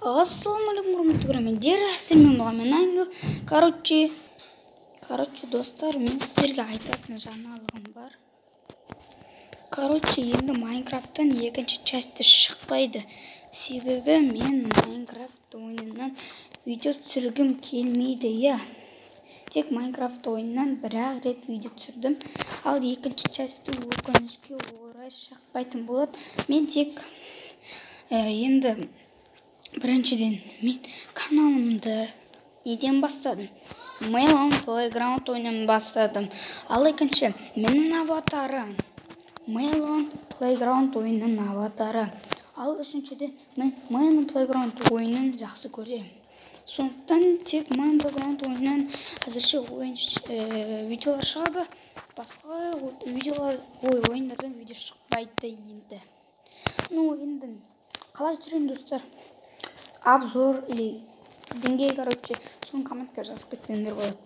Ассалаумағалейкум, құрметті көрермендер! Сіздермен болған мен, Ангел. Короче, достар, мен сіздерге айтатын жаңалығым бар. Короче, енді Майнкрафттан екінші часть шықпайды, себебі мен Майнкрафт ойынынан видео түсіргім келмейді. Иә, тек Майнкрафт ойынынан бір-ақ рет видео түсірдім, ал екінші часть өкінішке орай шықпайтын болады. Мен тек енді біріншіден, мен каналымды неден бастадым? Melon Playground ойынын бастадым. Ал екінші, менің аватарым Melon Playground ойынының аватары. Ал үшіншіден, мен Melon Playground ойынын жақсы көремін, сондықтан тек Melon Playground ойынынан әзірше ойын видеолар шығады, басқа видеолар, ой, ойындардан видео шықпайды енді. Ну, енді қалай түсіремін, достар, обзор или деңгей, короче, соны комментке жазып кетсеңдер болады.